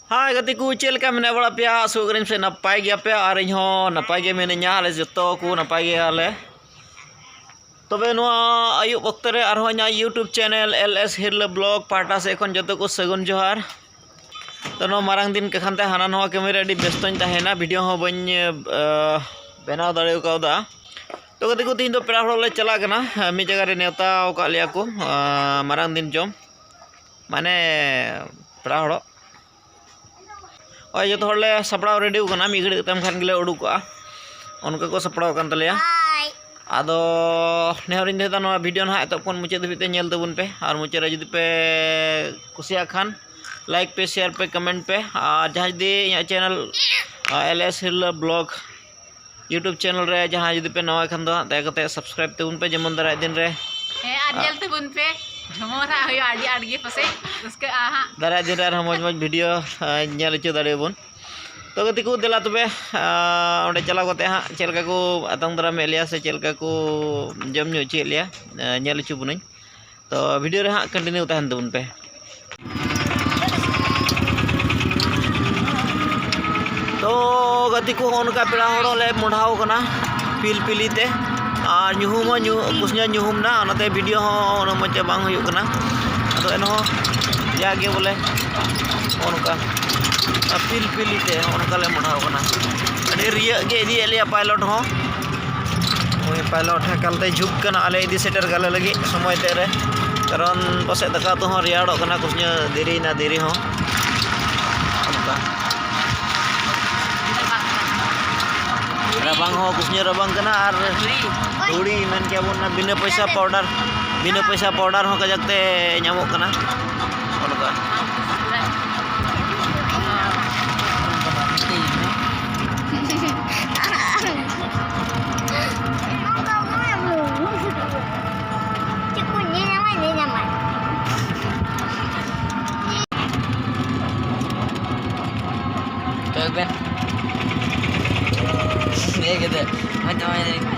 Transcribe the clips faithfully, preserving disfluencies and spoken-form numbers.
ᱦᱟᱭ ᱜᱟᱛᱮ ᱠᱚ, ᱪᱮᱫ ᱞᱮᱠᱟ ᱢᱮᱱᱟᱜ ᱵᱟᱲᱟ ᱯᱮᱭᱟ? ᱟᱥᱚᱜ ᱠᱟᱹᱱᱟᱹᱧ ᱥᱮ ᱱᱟᱯᱟᱭ ᱜᱮᱭᱟᱯᱮ, ᱟᱨ ᱤᱧ ᱦᱚᱸ ᱱᱟᱯᱟᱭ ᱜᱮ ᱢᱤᱱᱟᱹᱧᱟ᱾ ᱟᱞᱮ ᱡᱚᱛᱚ ᱠᱚ ᱱᱟᱯᱟᱭ ᱜᱮᱭᱟᱞᱮ᱾ ᱛᱚᱵᱮ ᱱᱚᱣᱟ ᱟᱹᱭᱩᱵ ᱚᱠᱛᱮ ᱨᱮ ᱟᱨᱦᱚᱸ ᱤᱧᱟᱹᱜ YouTube channel L S Hirla Vlog ᱯᱟᱦᱴᱟ ᱥᱮᱫ ᱠᱷᱚᱱ ᱡᱚᱛᱚ ᱠᱚ ᱥᱟᱹᱜᱩᱱ ᱡᱚᱦᱟᱨ᱾ ᱛᱚ ᱱᱚᱣᱟ ᱢᱟᱨᱟᱝ ᱫᱤᱱ ᱠᱟᱠᱷᱟᱱ ᱛᱮ ᱦᱟᱱᱟ ᱱᱚᱣᱟ ᱠᱟᱹᱢᱤ ᱨᱮ ᱟᱹᱰᱤ ᱵᱮᱥᱛᱚᱧ ᱛᱟᱦᱮᱱᱟ, ᱵᱷᱤᱰᱤᱭᱳ ᱦᱚᱸ ᱵᱟᱹᱧ, ᱟᱸ, ᱵᱮᱱᱟᱣ ᱫᱟᱲᱮ ᱠᱟᱣᱫᱟ᱾ ᱛᱚ ᱜᱟᱛᱮ ᱠᱚ, ᱛᱮᱦᱮᱧ ᱫᱚ ᱯᱮᱲᱟ ᱦᱚᱲᱚᱜ ᱞᱮ ᱪᱟᱞᱟᱜ ᱠᱟᱱᱟ, ᱢᱤᱫ ᱡᱟᱭᱜᱟ ᱨᱮ ᱱᱮᱣᱛᱟ ᱟᱠᱟᱫ ᱞᱮᱭᱟ ᱠᱚ, ᱟᱸ, ᱢᱟᱨᱟᱝ ᱫᱤᱱ ᱡᱚᱢ, ᱢᱟᱱᱮ ᱯᱮᱲᱟ ᱦᱚᱲᱚᱜ᱾ ᱦᱳᱭ, ᱡᱚᱛᱚ ᱦᱚᱲ ᱞᱮ ᱥᱟᱯᱲᱟᱣ ᱨᱮᱰᱤ ᱠᱟᱱᱟ, ᱢᱤᱫ ᱜᱷᱟᱹᱲᱤᱡ ᱛᱟᱭᱚᱢ ᱠᱷᱟᱱ ᱜᱮᱞᱮ ᱩᱰᱩᱠᱚᱜᱼᱟ᱾ ᱚᱱᱠᱟ ᱠᱚ ᱥᱟᱯᱲᱟᱣ ᱟᱠᱟᱱ ᱛᱟᱞᱮᱭᱟ᱾ ᱟᱫᱚ ᱱᱮᱦᱚᱨᱤᱧ ᱫᱚᱦᱚᱭᱮᱫᱟ, ᱱᱚᱣᱟ ᱵᱷᱤᱰᱤᱭᱳ ᱱᱟᱦᱟᱜ ᱮᱛᱚᱦᱚᱵ ᱠᱷᱚᱱ ᱢᱩᱪᱟᱹᱫ ᱫᱷᱟᱹᱵᱤᱡ ᱛᱮ ᱧᱮᱞ ᱛᱟᱵᱚᱱ ᱯᱮ, ᱟᱨ ᱢᱩᱪᱟᱹᱫ ᱨᱮ ᱡᱩᱫᱤ ᱯᱮ ᱠᱩᱥᱤᱭᱟᱜ ᱠᱷᱟᱱ ᱞᱟᱭᱤᱠ ᱯᱮ, ᱥᱮᱭᱟᱨ ᱯᱮ, ᱠᱚᱢᱮᱱᱴ ᱯᱮ, ᱟᱨ ᱡᱟᱦᱟᱸᱭ ᱡᱩᱫᱤ ᱤᱧᱟᱹᱜ ᱪᱮᱱᱮᱞ, ᱟᱸ, L S Hirla Vlog YouTube channel ᱨᱮ ᱡᱟᱦᱟᱸᱭ ᱡᱩᱫᱤ ᱯᱮ ᱱᱟᱣᱟ ᱠᱷᱟᱱ ᱫᱚ ᱦᱟᱸᱜ, ᱫᱟᱭᱟ ᱠᱟᱛᱮ subscribe ᱛᱟᱵᱚᱱ ᱯᱮ, ᱡᱮᱢᱚᱱ ᱫᱟᱨᱟᱭ ᱫᱤᱱ ᱨᱮ, ᱦᱮᱸ, ᱟᱨ ᱧᱮᱞ ᱛᱟᱵᱚᱱ ᱯᱮ, ᱡᱷᱚᱢᱚᱨ ᱦᱟᱸᱜ ᱦᱩᱭᱩᱜᱼᱟ, ᱟᱹᱰᱤ ᱟᱸᱴ ᱜᱮ ᱯᱟᱥᱮᱡ ᱨᱟᱹᱥᱠᱟᱹᱜᱼᱟ ᱦᱟᱸᱜ᱾ ᱫᱟᱨᱟᱭ ᱫᱤᱱ ᱨᱮ ᱟᱨᱦᱚᱸ ᱢᱚᱡᱽ ᱢᱚᱡᱽ ᱵᱷᱤᱰᱤᱭᱳ, ᱟᱸ, ᱧᱮᱞ ᱦᱚᱪᱚ ᱫᱟᱲᱮᱭᱟᱵᱚᱱ᱾ ᱛᱚ ᱜᱟᱛᱮ ᱠᱚ, ᱫᱮᱞᱟ ᱛᱚᱵᱮ, ᱟᱸ, ᱚᱸᱰᱮ ᱪᱟᱞᱟᱣ ᱠᱟᱛᱮ ᱦᱟᱸᱜ ᱪᱮᱫ ᱞᱮᱠᱟ ᱠᱚ ᱟᱛᱟᱝ ᱫᱟᱨᱟᱢᱮᱫ ᱞᱮᱭᱟ ᱥᱮ ᱪᱮᱫ ᱞᱮᱠᱟ ᱠᱚ ᱡᱚᱢ ᱧᱩ ᱦᱚᱪᱚᱭᱮᱫ ᱞᱮᱭᱟ, ᱟᱸ, ᱧᱮᱞ ᱦᱚᱪᱚ ᱵᱚᱱᱟᱹᱧ᱾ ᱛᱚ ᱵᱷᱤᱰᱤᱭᱳ ᱨᱮ ᱦᱟᱸᱜ continue ᱛᱟᱦᱮᱱ ᱛᱟᱵᱚᱱ ᱯᱮ᱾ ᱛᱚ ᱜᱟᱛᱮ ᱠᱚ, ᱦᱚᱸᱜᱼᱚ ᱱᱚᱝᱠᱟ ᱯᱮᱲᱟ ᱦᱚᱲᱚᱜ ᱞᱮ ᱢᱚᱦᱰᱟᱣ ᱠᱟᱱᱟ ᱯᱤᱞᱯᱤᱞᱤ ᱛᱮ, ᱟᱨ ᱧᱩᱦᱩᱢ ᱦᱚᱸ ᱧᱩ-, ᱠᱩᱥᱧᱟ ᱧᱩᱦᱩᱢ ᱱᱟ, ᱚᱱᱟᱛᱮ ᱵᱷᱤᱰᱤᱭᱳ ᱦᱚᱸ ᱩᱱᱟᱹᱜ ᱢᱚᱡᱽ ᱛᱮ ᱵᱟᱝ ᱦᱩᱭᱩᱜ ᱠᱟᱱᱟ᱾ ᱟᱫᱚ ᱮᱱᱦᱚᱸ ᱡᱟᱜᱮ ᱵᱚᱞᱮ ᱦᱚᱸᱜᱼᱚ ᱱᱚᱝᱠᱟ ᱯᱤᱞᱯᱤᱞᱤ ᱛᱮ ᱦᱚᱸᱜᱼᱚ ᱱᱚᱝᱠᱟ ᱞᱮ ᱢᱚᱦᱰᱟᱣ ᱠᱟᱱᱟ᱾ ᱟᱹᱰᱤ ᱨᱤᱭᱟᱹᱜ ᱜᱮ ᱤᱫᱤᱭᱮᱫ ᱞᱮᱭᱟ ᱯᱟᱭᱞᱚᱴ ᱦᱚᱸ᱾ ᱳᱭ ᱯᱟᱭᱞᱚᱴ ᱮᱠᱟᱞ ᱛᱮ ᱡᱷᱩᱠ ᱠᱟᱱᱟ, ᱟᱞᱮ ᱤᱫᱤ ᱥᱮᱴᱮᱨ ᱠᱟᱞᱮ ᱞᱟᱹᱜᱤᱫ ᱥᱚᱢᱚᱭ ᱛᱮ ᱨᱮ, ᱠᱟᱨᱚᱱ ᱯᱟᱥᱮᱡ ᱫᱟᱠᱟ ᱩᱛᱩ ᱦᱚᱸ ᱨᱮᱭᱟᱲᱚᱜ ᱠᱟᱱᱟ, ᱠᱩᱥᱧᱟᱹ ᱫᱮᱨᱤᱭᱮᱱᱟ, ᱫᱮᱨᱤ ᱦᱚᱸ ᱚᱱᱠᱟ᱾ ᱨᱟᱵᱟᱝ ᱦᱚᱸ ᱠᱩᱥᱧᱟᱹ ᱨᱟᱵᱟᱝ ᱠᱟᱱᱟ, ᱟᱨ ᱫᱷᱩᱲᱤ ᱢᱮᱱ ᱠᱮᱭᱟ ᱵᱚᱱ, ᱵᱤᱱᱟᱹ ᱯᱚᱭᱥᱟ ᱯᱟᱣᱰᱟᱨ, ᱵᱤᱱᱟᱹ ᱯᱚᱭᱥᱟ ᱯᱟᱣᱰᱟᱨ ᱦᱚᱸ ᱠᱟᱡᱟᱠ ᱛᱮ ᱧᱟᱢᱚᱜ ᱠᱟᱱᱟ ᱚᱱᱠᱟ᱾ ᱠᱚᱭᱚᱜ ᱵᱮᱱ᱾ ᱱᱤᱭᱟᱹ ᱜᱮ ᱫᱮ᱾ ᱢᱚᱡᱽ ᱛᱮ ᱵᱟᱝ ᱧᱮᱞᱚᱜ ᱠᱟᱱᱟ᱾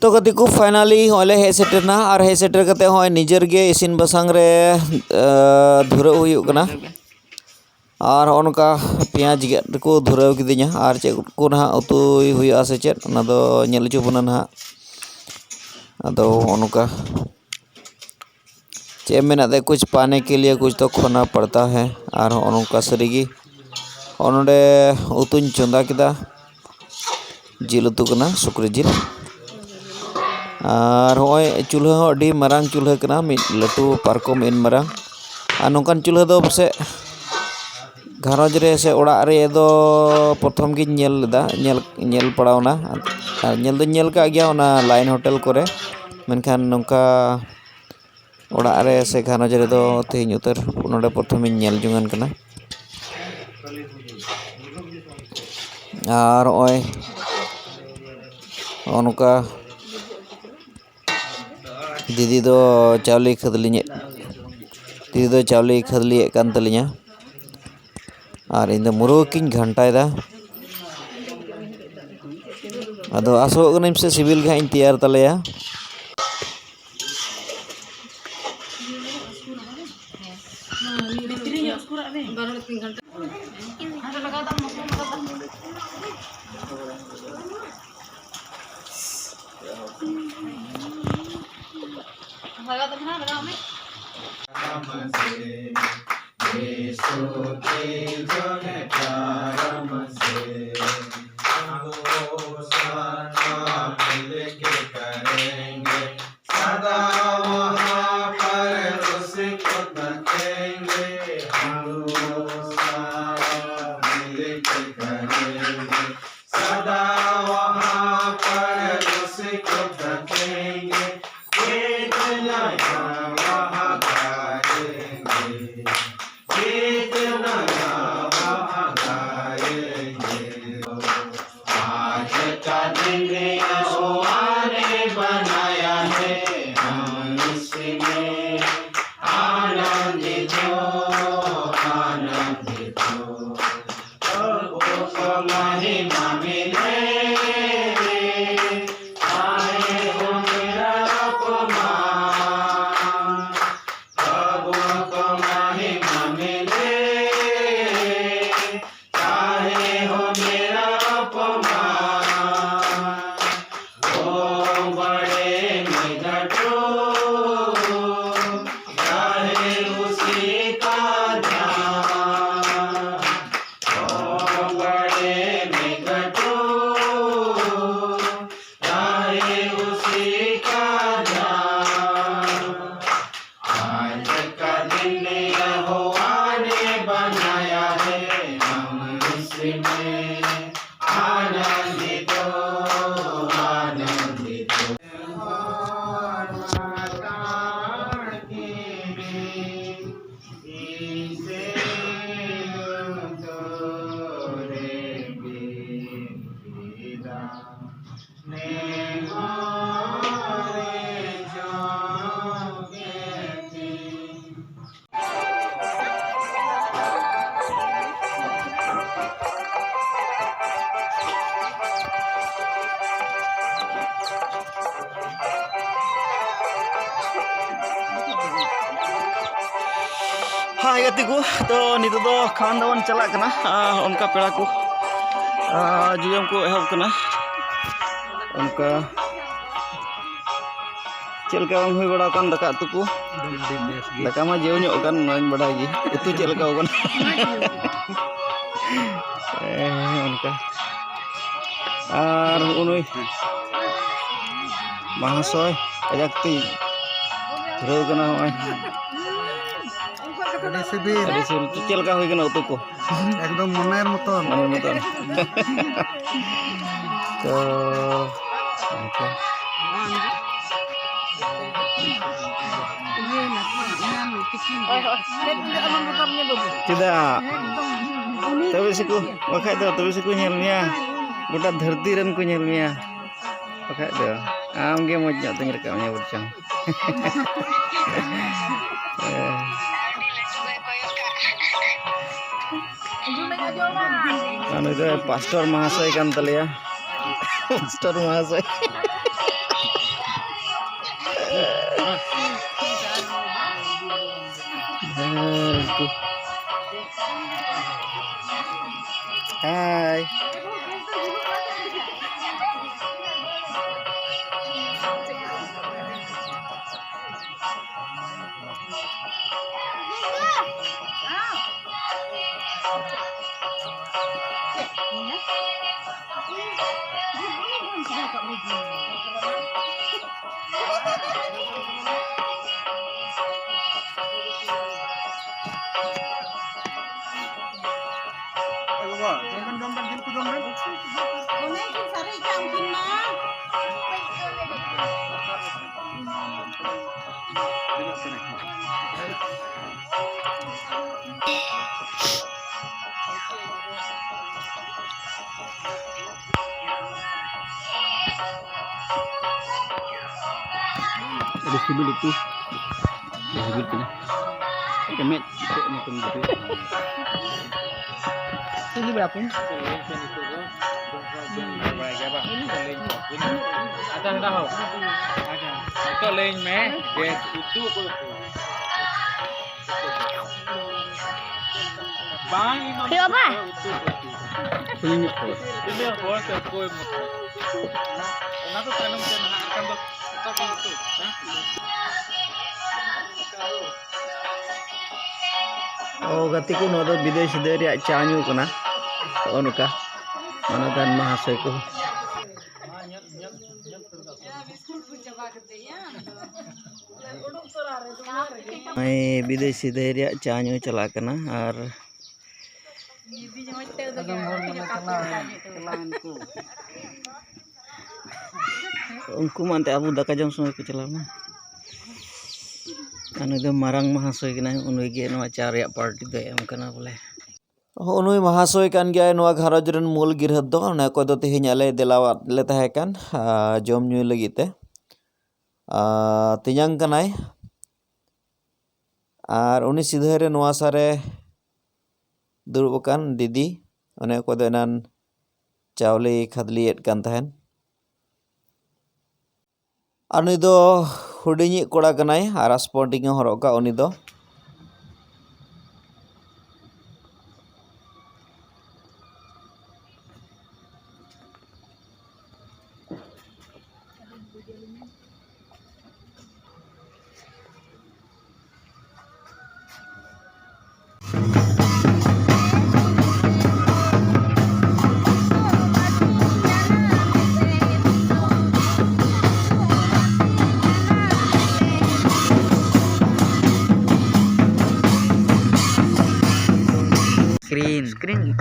ᱛᱚ ᱜᱟᱛᱮ ᱠᱚ, finally ᱦᱚᱸᱜᱼᱚᱭ ᱞᱮ ᱦᱮᱡ ᱥᱮᱴᱮᱨᱱᱟ᱾ ᱟᱨ ᱦᱮᱡ ᱥᱮᱴᱮᱨ ᱠᱟᱛᱮ ᱦᱚᱸᱜᱼᱚᱭ ᱱᱤᱡᱮᱨ ᱜᱮ ᱤᱥᱤᱱ ᱵᱟᱥᱟᱝ ᱨᱮ, ᱮ, ᱫᱷᱩᱨᱟᱹᱣ ᱦᱩᱭᱩᱜ ᱠᱟᱱᱟ᱾ ᱟᱨ ᱦᱚᱸᱜᱼᱚ ᱱᱚᱝᱠᱟ ᱯᱮᱸᱭᱟᱡᱽ ᱜᱮᱫ ᱨᱮᱠᱚ ᱫᱷᱩᱨᱟᱹᱣ ᱠᱤᱫᱤᱧᱟ᱾ ᱟᱨ ᱪᱮᱫ ᱠᱚ ᱱᱟᱦᱟᱜ ᱩᱛᱩᱭ ᱦᱩᱭᱩᱜᱼᱟ ᱥᱮ ᱪᱮᱫ, ᱚᱱᱟ ᱫᱚ ᱧᱮᱞ ᱦᱚᱪᱚ ᱵᱚᱱᱟ ᱱᱟᱦᱟᱜ᱾ ᱟᱫᱚ ᱦᱚᱸᱜᱼᱚ ᱱᱚᱝᱠᱟ ᱪᱮᱫ ᱮᱢ ᱢᱮᱱᱟ, ᱫᱮ ᱠᱩᱪ ᱯᱟᱱᱮ ᱠᱮ ᱞᱤᱭᱮ ᱠᱩᱪ ᱛᱚ ᱠᱷᱳᱱᱟ ᱯᱟᱲᱛᱟ ᱦᱮ᱾ ᱟᱨ ᱦᱚᱸᱜᱼᱚ ᱱᱚᱝᱠᱟ ᱥᱟᱹᱨᱤᱜᱮ ᱦᱚᱸᱜᱼᱚ ᱱᱚᱰᱮ ᱩᱛᱩᱧ ᱪᱚᱸᱫᱟ ᱠᱮᱫᱟ, ᱡᱤᱞ ᱩᱛᱩ ᱠᱟᱱᱟ, ᱥᱩᱠᱨᱤ ᱡᱤᱞ᱾ ᱟᱨ ᱦᱚᱸᱜᱼᱚᱭ ᱪᱩᱞᱦᱟᱹ ᱦᱚᱸ ᱟᱹᱰᱤ ᱢᱟᱨᱟᱝ ᱪᱩᱞᱦᱟᱹ ᱠᱟᱱᱟ, ᱢᱤᱫ ᱞᱟᱹᱴᱩ ᱯᱟᱨᱠᱚᱢ ᱤᱱ ᱢᱟᱨᱟᱝ᱾ ᱟᱨ ᱱᱚᱝᱠᱟᱱ ᱪᱩᱞᱦᱟᱹ ᱫᱚ ᱯᱟᱥᱮᱡ ᱜᱷᱟᱨᱚᱸᱡᱽ ᱨᱮ ᱥᱮ ᱚᱲᱟᱜ ᱨᱮ ᱫᱚ ᱯᱨᱚᱛᱷᱚᱢ ᱜᱤᱧ ᱧᱮᱞ ᱞᱮᱫᱟ, ᱧᱮᱞ, ᱧᱮᱞ ᱯᱟᱲᱟᱣᱱᱟ᱾ ᱟᱨ ᱧᱮᱞ ᱫᱚᱧ ᱧᱮᱞ ᱠᱟᱜ ᱜᱮᱭᱟ ᱚᱱᱟ ᱞᱟᱭᱤᱱ ᱦᱳᱴᱮᱞ ᱠᱚᱨᱮ, ᱢᱮᱱᱠᱷᱟᱱ ᱱᱚᱝᱠᱟ ᱚᱲᱟᱜ ᱨᱮ ᱥᱮ ᱜᱷᱟᱨᱚᱸᱡᱽ ᱨᱮᱫᱚ ᱛᱮᱦᱮᱧ ᱩᱛᱟᱹᱨ ᱱᱚᱰᱮ ᱯᱨᱚᱛᱷᱚᱢᱤᱧ ᱧᱮᱞ ᱡᱚᱝᱟᱱ ᱠᱟᱱᱟ᱾ ᱟᱨ ᱱᱚᱜᱼᱚᱭ ᱱᱚᱜᱼᱚ ᱱᱚᱝᱠᱟ ᱫᱤᱫᱤ ᱫᱚ ᱪᱟᱣᱞᱮ ᱠᱷᱟᱹᱫᱽᱞᱤᱧ, ᱫᱤᱫᱤ ᱫᱚ ᱪᱟᱣᱞᱮ ᱠᱷᱟᱹᱫᱽᱞᱤᱭᱮᱫ ᱠᱟᱱ ᱛᱟᱹᱞᱤᱧᱟ᱾ ᱟᱨ ᱤᱧ ᱫᱚ ᱢᱩᱨᱜᱟᱹ ᱠᱤᱱ ᱜᱷᱟᱱᱴᱟᱭᱮᱫᱟ᱾ ᱟᱫᱚ ᱟᱥᱚᱜ ᱠᱟᱹᱱᱟᱹᱧ ᱥᱮ ᱥᱤᱵᱤᱞ ᱜᱮ ᱦᱟᱸᱜ ᱤᱧ ᱛᱮᱭᱟᱨ ᱛᱟᱞᱮᱭᱟ᱾ ᱞᱟᱜᱟᱣ ᱛᱟᱵᱚᱱᱟ, ᱞᱟᱜᱟᱣ ᱢᱮ᱾ उसी का ध्यान, ओ बड़े में कठोर, रहे उसी का ध्यान। आज का दिन यहोवा ने बनाया है, हम इसमें आनंदित हो, आनंदित हो। ᱦᱟᱭ ᱜᱟᱛᱮ ᱠᱚ, ᱛᱚ ᱱᱤᱛᱚᱜ ᱫᱚ ᱠᱷᱟᱣᱟᱱ ᱫᱟᱣᱟᱱ ᱪᱟᱞᱟᱜ ᱠᱟᱱᱟ᱾ ᱟᱨ ᱚᱱᱠᱟ ᱯᱮᱲᱟ ᱠᱚ, ᱟᱨ ᱡᱚᱡᱚᱢ ᱠᱚ ᱮᱦᱚᱵ ᱠᱟᱱᱟ᱾ ᱚᱱᱠᱟ ᱪᱮᱫ ᱞᱮᱠᱟ ᱵᱟᱝ ᱦᱩᱭ ᱵᱟᱲᱟ ᱟᱠᱟᱱ ᱫᱟᱠᱟ ᱩᱛᱩ ᱠᱚ? ᱟᱹᱰᱤ ᱵᱮᱥ ᱜᱮ᱾ ᱫᱟᱠᱟ ᱢᱟ ᱡᱮᱣ ᱧᱚᱜ ᱟᱠᱟᱱ, ᱱᱚᱣᱟᱧ ᱵᱟᱰᱟᱭ ᱜᱮ, ᱩᱛᱩ ᱪᱮᱫ ᱞᱮᱠᱟ ᱟᱠᱟᱱᱟ? ᱦᱮᱸ, ᱚᱱᱠᱟ᱾ ᱟᱨ ᱩᱱᱩᱭ ᱢᱟᱦᱟᱥᱚᱭ ᱠᱟᱡᱟᱠ ᱛᱮ ᱫᱷᱩᱨᱟᱹᱣ ᱠᱟᱱᱟ ᱱᱚᱜᱼᱚᱭ᱾ ᱟᱹᱰᱤ ᱥᱤᱵᱤᱞ᱾ ᱟᱹᱰᱤ ᱥᱤᱵᱤᱞ᱾ ᱪᱮᱫ ᱞᱮᱠᱟ ᱦᱩᱭ ᱠᱟᱱᱟ ᱩᱛᱩ ᱠᱚ? ᱮᱠᱫᱚᱢ ᱢᱚᱱᱮᱨ ᱢᱚᱛᱚᱱ᱾ ᱢᱚᱱᱮᱨ ᱢᱚᱛᱚᱱ᱾ ᱛᱚ, ᱚᱱᱠᱟ᱾ ᱪᱮᱫᱟᱜ? ᱛᱚᱵᱮ ᱥᱮ ᱠᱚ, ᱵᱟᱠᱷᱟᱡ ᱫᱚ ᱛᱚᱵᱮ ᱥᱮ ᱠᱚ ᱧᱮᱞ ᱢᱮᱭᱟ, ᱜᱚᱴᱟ ᱫᱷᱟᱹᱨᱛᱤ ᱨᱮᱱ ᱠᱚ ᱧᱮᱞ ᱢᱮᱭᱟ᱾ ᱵᱟᱠᱷᱟᱡ ᱫᱚ ᱟᱢ ᱜᱮ ᱢᱚᱡᱽ ᱧᱚᱜ ᱛᱤᱧ ᱨᱟᱠᱟᱵ ᱢᱮᱭᱟ ᱵᱚᱨᱪᱚᱝ᱾ ᱟᱨ ᱱᱩᱭ ᱫᱚ ᱯᱟᱥᱴᱚᱨ ᱢᱟᱦᱟᱥᱚᱭ ᱠᱟᱱ ᱛᱟᱞᱮᱭᱟ᱾ ᱯᱟᱥᱴᱚᱨ ᱢᱟᱦᱟᱥᱚᱭ᱾ ᱦᱮᱸ, ᱩᱱᱠᱩ᱾ ᱦᱟᱭ᱾ ᱮ ᱵᱟᱵᱟ, ᱡᱚᱢ ᱵᱮᱱ, ᱡᱚᱢ ᱵᱮᱱ, ᱡᱤᱞ ᱠᱚ ᱡᱚᱢ ᱵᱮᱱ᱾ ᱚᱱᱮ ᱠᱤᱱ ᱥᱟᱨᱮᱡ ᱠᱟᱜ ᱩᱱᱠᱤᱱ ᱢᱟ᱾ ᱟᱹᱰᱤ ᱥᱤᱵᱤᱞ ᱩᱛᱩ᱾ ᱟᱹᱰᱤ ᱥᱤᱵᱤᱞ ᱠᱟᱱᱟ᱾ ᱢᱮᱫ ᱪᱮᱫ ᱢᱚᱛᱚᱱ ᱵᱩᱡᱷᱟᱹᱜ ᱠᱟᱱᱟ᱾ ᱪᱮᱫ ᱜᱮ ᱵᱟᱲᱟ ᱯᱚᱱ? ᱟᱪᱪᱷᱟ, ᱦᱟᱸᱰᱟ ᱦᱚᱸ᱾ ᱱᱤᱛᱚᱜ ᱞᱟᱹᱭᱟᱹᱧ ᱢᱮ ᱡᱮ ᱩᱛᱩ ᱚᱠᱚᱭ ᱩᱛᱩ? ᱵᱟᱝ, ᱤᱧ ᱫᱚ ᱦᱮᱸ, ᱵᱟᱵᱟ᱾ ᱩᱛᱩ ᱚᱠᱚᱭ ᱩᱛᱩ? ᱦᱩᱭ ᱧᱚᱜ ᱠᱚ᱾ ᱤᱱᱟᱹ ᱦᱚᱲ ᱛᱮ ᱚᱠᱚᱭ ᱢᱚᱛᱚ? ᱚᱱᱟ ᱫᱚ ᱛᱟᱭᱱᱚᱢ ᱛᱮ ᱱᱟᱦᱟᱜ, ᱮᱱᱠᱷᱟᱱ ᱫᱚ ᱚᱠᱟ ᱠᱚ ᱩᱛᱩ? ᱦᱮᱸ? ᱚ, ᱜᱟᱛᱮ ᱠᱚ, ᱱᱚᱣᱟ ᱫᱚ ᱵᱤᱫᱟᱹᱭ ᱥᱤᱫᱟᱹᱭ ᱨᱮᱭᱟᱜ ᱪᱟ ᱧᱩ ᱠᱟᱱᱟ᱾ ᱱᱚᱜᱼᱚ ᱱᱚᱝᱠᱟ ᱢᱟᱱᱚᱛᱟᱱ ᱢᱟᱦᱟᱥᱚᱭ ᱠᱚ᱾ ᱱᱚᱜᱼᱚᱭ ᱵᱤᱫᱟᱹᱭ ᱥᱤᱫᱟᱹᱭ ᱨᱮᱭᱟᱜ ᱪᱟ ᱧᱩ ᱪᱟᱞᱟᱜ ᱠᱟᱱᱟ᱾ ᱟᱨ ᱩᱱᱠᱩ ᱢᱟ ᱮᱱᱛᱮ ᱟᱵᱚ ᱫᱟᱠᱟ ᱡᱚᱢ ᱥᱚᱢᱚᱭ ᱠᱚ ᱪᱟᱞᱟᱣ ᱮᱱᱟ᱾ ᱟᱨ ᱱᱩᱭ ᱫᱚ ᱢᱟᱨᱟᱝ ᱢᱟᱦᱟᱥᱚᱭ ᱠᱟᱱᱟᱭ, ᱩᱱᱤ ᱜᱮ ᱱᱚᱣᱟ ᱪᱟ ᱨᱮᱭᱟᱜ ᱯᱟᱨᱴᱤ ᱫᱚᱭ ᱮᱢ ᱠᱟᱱᱟ ᱵᱚᱞᱮ᱾ ᱦᱚᱸ, ᱱᱩᱭ ᱢᱟᱦᱟᱥᱚᱭ ᱠᱟᱱ ᱜᱮᱭᱟᱭ ᱱᱚᱣᱟ ᱜᱷᱟᱨᱚᱸᱡᱽ ᱨᱮᱱ ᱢᱩᱞ ᱜᱤᱨᱦᱚᱛ ᱫᱚ, ᱚᱱᱟ ᱚᱠᱚᱭ ᱫᱚ ᱛᱮᱦᱮᱧ ᱟᱞᱮ ᱫᱮᱞᱟᱣᱟᱫ ᱞᱮ ᱛᱟᱦᱮᱸ ᱠᱟᱱ, ᱟᱨ ᱡᱚᱢ ᱧᱩᱭ ᱞᱟᱹᱜᱤᱫ ᱛᱮ᱾ ᱟᱨ ᱛᱮᱧᱟᱝ ᱠᱟᱱᱟᱭ᱾ ᱟᱨ ᱩᱱᱤ ᱥᱤᱫᱷᱟᱹ ᱨᱮ ᱱᱚᱣᱟ ᱥᱟᱨᱮ ᱫᱩᱲᱩᱵ ᱟᱠᱟᱱ ᱫᱤᱫᱤ, ᱚᱱᱮ ᱚᱠᱚᱭ ᱫᱚ ᱮᱱᱟᱱ ᱪᱟᱣᱞᱮ ᱠᱷᱟᱫᱽᱞᱮᱭᱮᱫ ᱠᱟᱱ ᱛᱟᱦᱮᱱ᱾ ᱟᱨ ᱱᱩᱭ ᱫᱚ ᱦᱩᱰᱤᱧᱤᱡ ᱠᱚᱲᱟ ᱠᱟᱱᱟᱭ, ᱟᱨᱟᱜ ᱥᱯᱚᱨᱴᱤᱝ ᱮ ᱦᱚᱨᱚᱜ ᱠᱟᱜ ᱩᱱᱤ ᱫᱚ᱾ screen